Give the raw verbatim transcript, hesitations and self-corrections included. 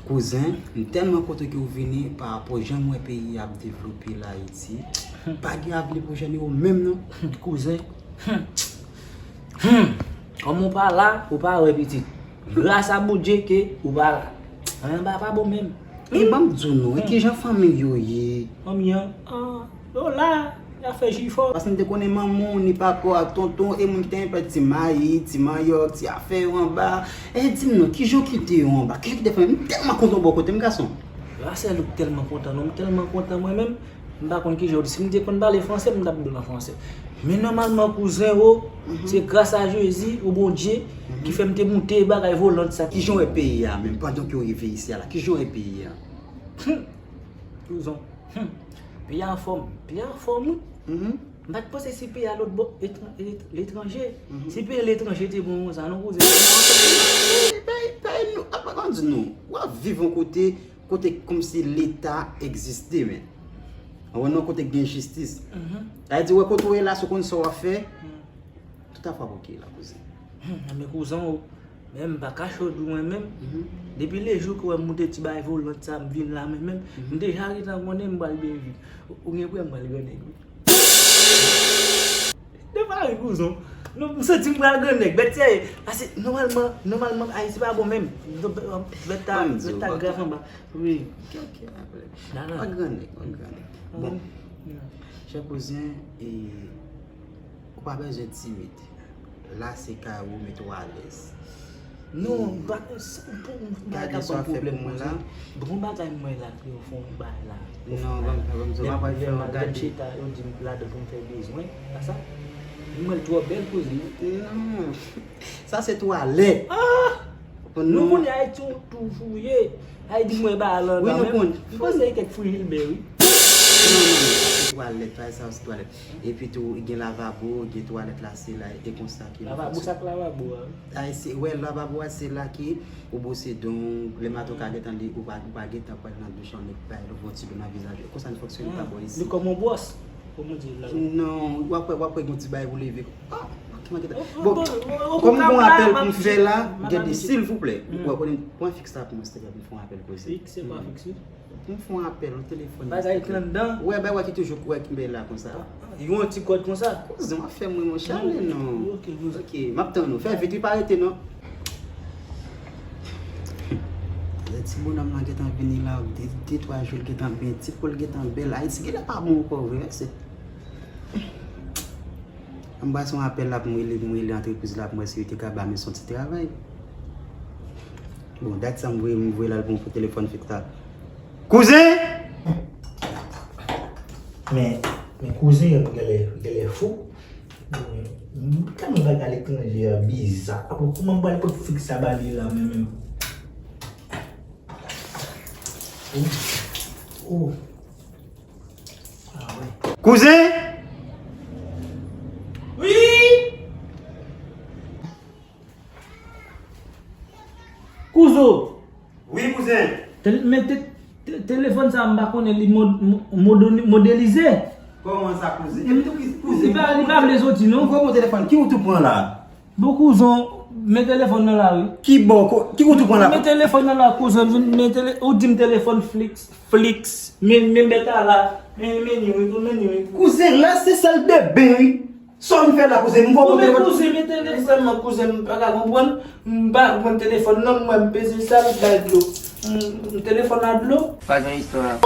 Kouzen, m tèlman kontan ke w vini pa rapò jan m wè peyi a ap devlope la Ayiti. Pa gen avni pou jèn yo menm non. Kouzen. Hmm. Hmm. Kòm ou pa la, ou pa wè pitit. Gras a Bondye ke ou pa la. Anyen anba pa bon menm. E ban m di w non, e kijan fanmi yo ye? Fanmi an, ah, yo la, y ap fè jifò. Paske m te konnen manman w ni papa w ak tonton w e moun ki te gen pè ti mayi, ti manyòk, ti afè yo anba. E di m non, kijan w kite yo anba? Kijan w kite fanmi? M tèlman kontan w bò kote m, gason. Rasèl ou tèlman kontan non, m tèlman kontan mwen menm. M pa konn kijan w di. Si m te konn pale franse, m t ap di w an franse. Men nòmalman, kouzen o, se gras a Jezi, ou Bondye, ki fè m te moute bagay volant sa. Kijan w wè peyi a menm, pandan ke w rive isi a la? Kijan w wè peyi a? Hmm. Kouzen. Hmm. Peyi a anfòm. Peyi a anfòm, wi. M pa t panse si peyi a lòt bò, etran-, et-, letranje. Si peyi letranje te bon konsa, non, kouzen. Peyi, peyi nou, apa m di nou, w ap viv yon kote, kote kòmsi Leta egziste, men. Ou wè, nan kote k gen jistis. Sa vle di, wè kote w ye la, si w konn sa w ap fè, tout afè ap oke la, kouzen. Hmm, men kouzen, ou, men m pa kache w di w mwen menm. Depi lejou ke w wè m moute ti bagay volant sa, m vin la, mwen menm, m deja gentan konnen m pral byen viv. Ou gen pou wè m pral grannèg, wi. De pa ri, kouzen. Non, m santi m pral grannèg. Bèt serye. Paske, nòmalman, nòmalman, Ayiti pa bon menm. Bèt ta, bèt ta grav anba. Wi. Ok, ok, pa pwoblèm. Nan, nan. Pa grannèg, pa grannèg. Bon, chè kouzen, e, ou pa bezwen timid. La, se kay ou, mete w alèz. Non, m pa, m pa ka ban pwoblèm mwen la. Bon bagay mwen la, ke yo fè yon bagay la. Non, ban m, ban m di w, m ap fè yon gade. Lè m chita, yo di m ladan pou m fè bezwen. Pa sa? Mwen l twò bèl, kouzen. Non. Sa se twalèt. Ah! Nou konnen Ayiti yon toujou ye. Ay di mwen ba lan nan menm. Wi, nou konnen. M panse e kèk fwi Gilbert, wi. Non, non, non, sa se twalèt, twalèt, sa se twalèt. Epi tou, gen lavabo, gen twalèt la, se la, e konsa ke nou fonksyone. Lavabo, sa k lavabo a, wi. Ay, se, wè, lavabo a, se la ke ou bwose don w, lè maten w ka gentan li, ou pa, ou pa gentan pral nan douch an, nèg bay lòt yon ti dlo nan vizaj ou. E konsa nou fonksyone pa bò isi. Li kòm yon bwòs, kòm ou di la. Non, w ap wè, w ap wè gen yon ti bagay pou leve. Ah, ok, m gentan. Bon, kòm m gen yon apèl pou m fè la, gade, silvouplè. Ou konnen, pran fiks la pou mwen, silvouplè, pou m fè yon apèl koze. Fiks, se pa fiks, wi. Pou m fè yon apèl, yon telefòn. Bagay ki anndan. Wè, bagay ki toujou kwè ki bay la konsa. Yon ti kòd konsa. Kouzen, w ap fè m ri, monchè, ale non. Ok, kouzen. Ok, m ap tann ou. Fè vit, wi, pa rete non. Lè ti bonòm lan gentan vini la, de, de twa jou l gentan byen, ti po l gentan bèl. Ayiti genlè pa bon ankò vre, mèsi. Anba se yon apèl la pou m rele, pou m rele antrepriz la pou m wè si yo te ka ba m yon ti travay. Bon, dat sa m voye, m voye l al pou yon telefòn fiks la. Kouzen! Men, men kouzen an genlè, genlè fou. Men, m tèlman bagay aletranje a biza. Apre, kouman m pral pot fiks sa ba li la, men menm? Oh, oh. Kouzen! Wi! Kouzo! Wi, kouzen! Tel-, men te-, te-, telefòn sa, m pa konnen li mod-, mo-, modoni-, modelize. Kòman sa, kouzen? Epi tou, kouzen, li pa, li pa vle soti, non. Ou pran telefòn, ki wout ou pran la? Bon, kouzon, men telefòn nan la, wi. Ki bò, ko-, ki wout ou pran la? Men telefòn nan la, kouzon, men tele-, ou di m telefòn fliks, fliks, men, men bèt a la, men, men ni, wi, men ni, wi. Kouzen, la se sal de ben, wi. Sa w vin fè la, kouzen? M pran telefòn. Kouzen, men telefòn nan, kouzen, m pa ka konprann. M pa konprann telefòn nan, mwen, m peze sa, m bay dlo. M, m telefòn a dlo. Pa gen istwa.